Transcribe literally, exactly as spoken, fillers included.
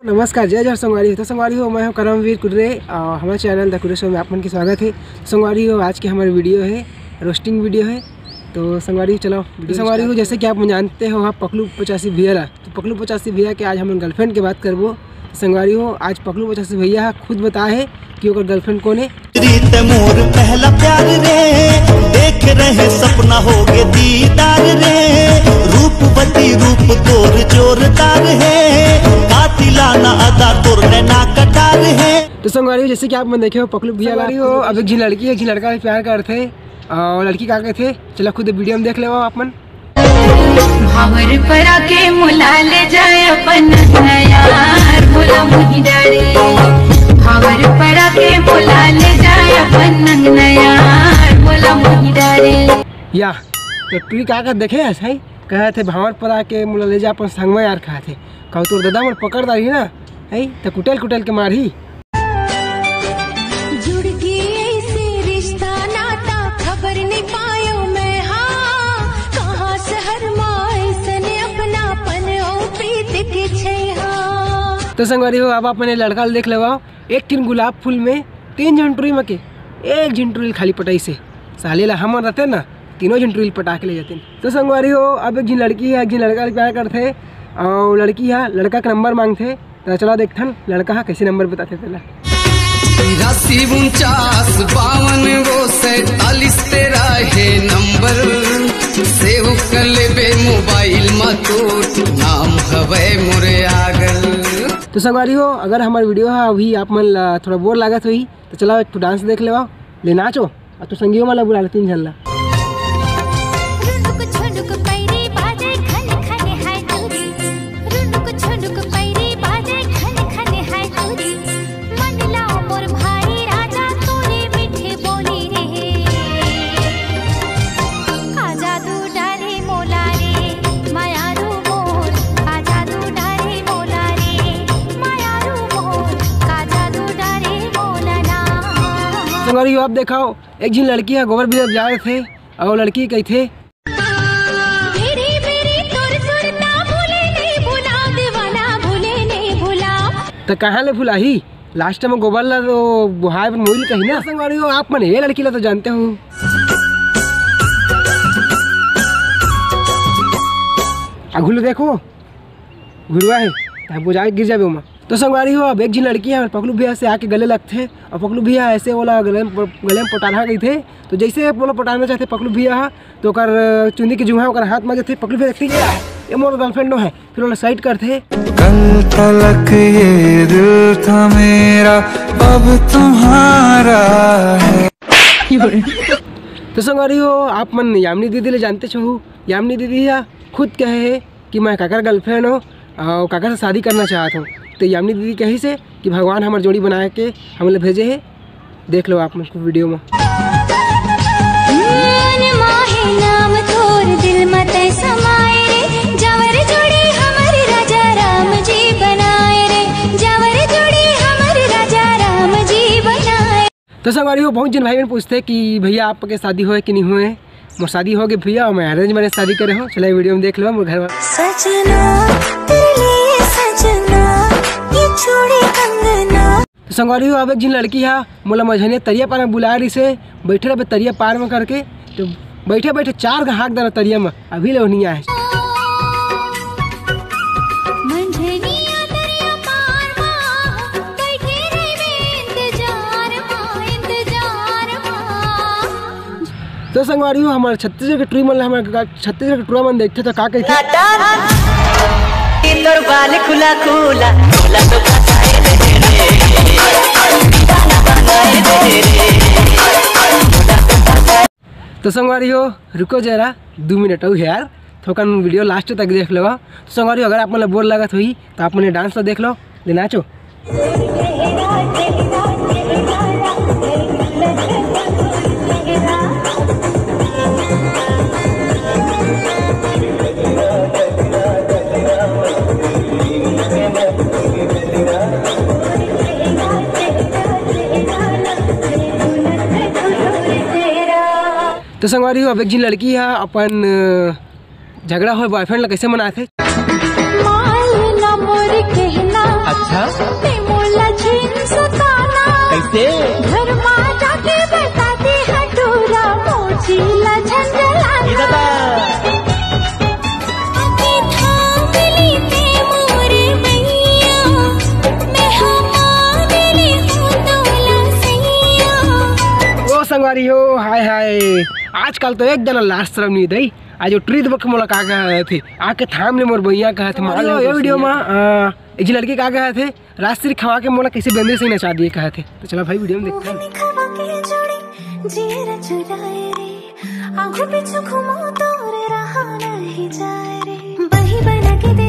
नमस्कार, जय जोहार संगवारी हो। तो संगवारी हो, मैं हूँ करमवीर कुर्रे और हमारे चैनल द कुर्रे शो में आप मन के स्वागत है। संगवारी हो, आज के हमारे वीडियो है, रोस्टिंग वीडियो है। तो संगवारी हो, चलो वीडियो संगवारी हो, जैसे कि आप मन जानते हो, आप पकलू पचासी भैया ला, तो पकलू पचासी भैया के आज हम गर्लफ्रेंड के बात करबो। तो संगवारी हो, आज पकलू पचासी भैया खुद बताए है कि ओकर गर्लफ्रेंड कोन है। रीत मोर पहला प्यार रे, देख रहे सपना हो गे दीदार रे, रूपवती रूप तोर जोरदार है, कातिलाना अदा तोर नैना कटार है। तो संगवारी हो, जैसे कि आप मन देखे हो पकलू भैया ला, संगवारी हो, अब एक झी लड़की है, एक झी लड़का से प्यार करथे और लड़की का कहथे, चला खुद वीडियो में देख लेवा आप मन। भावर परा के मोला ले जाए अपन नया यार, मोला मोही डारे। भावर परा के मोला ले जाए अपन नया यार, मोला मोही डारे। या तो टुरी का का देखे है सही, कहे थे भावर परा के मोला ले जा अपन संगमा यार, कहा थे कहू तोर दादा मोर पकड़ दारी ना, है तो कुटल कुटल के मारही। जुड़ गे ऐसे रिश्ता नाता, खबर नहीं पायो मैं, हाँ, कहाँ शहर मा ऐसने अपनापन ओ प्रीत के छै, हाँ। तो संगवारी हो, अब आप मन लड़का ल देख लेवा, एक ठिन गुलाब फूल में तीन झन टुरी म के एक झन टुरी ल खाली पटाइसे, साले ला हमन रहते ना, तीनों झन टुरी ल पटा के ले जाते। तो संगवारी हो, अब एक झन लड़की है, एक झन लड़का ल प्यार करथे और लड़की है लड़का के नंबर मांगथे। त चला देखथन लड़का ह कैसे नंबर बताथे तेला। तिरासी उनचास बावन वो सैतालीस तेरा है नंबर, सेव कर लेबे मोबाइल मा तोर, नाम हवै मोरे आगल। तो संगवारी हो, अगर हमार वीडियो ह अभी आप मन ला थोड़ा बोर लागत होही, तो चला एक ठो डांस देख लेवा, ले नाचो। अब तो संगियो मन ला बुला ले, तीन झन ला। रुनुक झुनुक पैरी बाजे खन खन है टुरी। रुनुक झुनुक पैरी बाजे खन खन है टुरी। मन लाओ मोर भाई राजा तोरे मीठे बोली रे। का जादू डारे मोला रे, मायारू मोर। का जादू डारे मोला रे, मायारू मोर। का जादू डारे मोला ना। संगवारी हो, आप देखाओ, एक झिन लड़की ह गोबर बिंदे जाए थे अउ लड़की कहिथे, "मेरी, मेरी तोर सुरता भूले नहीं भुला, दीवाना भूले नहीं भुला।" त कहाँ ले भुलाही? लास्ट में गोबर ला तो बुहाए पर मोइल कही ना। संगवारी हो, आप मन ये लड़की ला तो जानते हो। आघू ले देखो, घुरवा है, तब वो जाके गिर जाबे ओमा। तो संगवारी हो, अब एक झिन लड़की है और पकलू भैया से आके गले लगथे और पकलू भैया ऐसे ओला गले में प-, गले में पटाना कहिथे। तो जैसे ओला पटाना चाहथे पकलू भैया ह, तो ओकर चुंदी के जुहा ओकर हाथ में जथे। पकलू भैया देखथे, "ये, ये मोर गर्लफ्रेंड नो है।" फिर ओला साइड करथे। कल तलक ये दिल था मेरा, अब तुम्हारा है। तो संगवारी हो, आप मन यामिनी दीदी ले जानते छहू। यामिनी दीदी ह खुद कहे है कि मैं काकर गर्लफ्रेंड हो और काकर से शादी करना चाहत हो। तो यामिनी दीदी कहिस हे कि भगवान हमर जोड़ी बना के हमला भेजे हे। देख लो आप मन को वीडियो में। मन माहे नाम तोर दिल म तै समाए रे, जावर जोड़ी हमर राजा राम जी बनाए रे, जावर जोड़ी हमर राजा राम जी बनाए। तो संगवारी हो, बहुत जन भाई मन पूछथे कि भैया आपके शादी होए कि नहीं होए। मोर शादी हो गए भैया, और मैं अरेंज मैरिज शादी करे हो। चला वीडियो में देख लो मोर घर वाला। सजना, तेरे लिए सजना, ये चूड़ी कंगना। तो संगवारी हो, अब एक झिन लड़की हा मोला मझनिया तरिया पार में बुला रही से, बैठे रहे तरिया पार में करके। तो बैठे बैठे चार घाक दर तरिया में, अभी ले नहीं आए। मंझनिया दरिया पार मा, बैठे रहिबे इंतजार मा, इंतजार मा। तो संगवारी हो, हमारे छत्तीसगढ़ के टुरी मन ला, हमारे गा-, छत्तीसगढ़ के टुरा मन देखते तो का कहते? नाटन, ई तोर बाल खुला खुला, खुला तो फसाए दे रे। तो संगवारी हो, रुको जरा दो मिनट अउ यार, थोकन वीडियो लास्ट तक देख लेवा। तो संगवारी हो, अगर आप मन ला बोर लगत होही तो आप मन डांस ला देख लो, ले नाचो। तो संगवारी हो, अब एक झिन लड़की हा अपन, अ, झगड़ा होए बॉयफ्रेंड ला कैसे मनाथे? मान ना मोर कहना, अच्छा। ते मोला झिन सताना। कैसे? घर मा जाके बता दे हटूरा मोची ला झंझलाना। ये दादा। आके थाम ले ते मोरे भैया, मैं हमारे ले हूँ तोला सैया। ओ संगवारी हो, हाय हाय, आजकल तो एक जना लाज शरम नहीं दई। आज वो ट्रीत बक मोला का कहा थे, आके थाम ले मोर भैया कहा थे। मार ये वीडियो मा, आ, एक झी लड़की का कहा थे, राजश्री खवा के मोला कैसे बेंदरी से नचा दिए कहा थे। तो चला भाई, वीडियो में देखते हैं। मोहनी खवा के जोड़ी जियरा चुराए रे, आंखों पीछू घुमाओ तोरे रहा नहीं जाए रे। बही बना के दे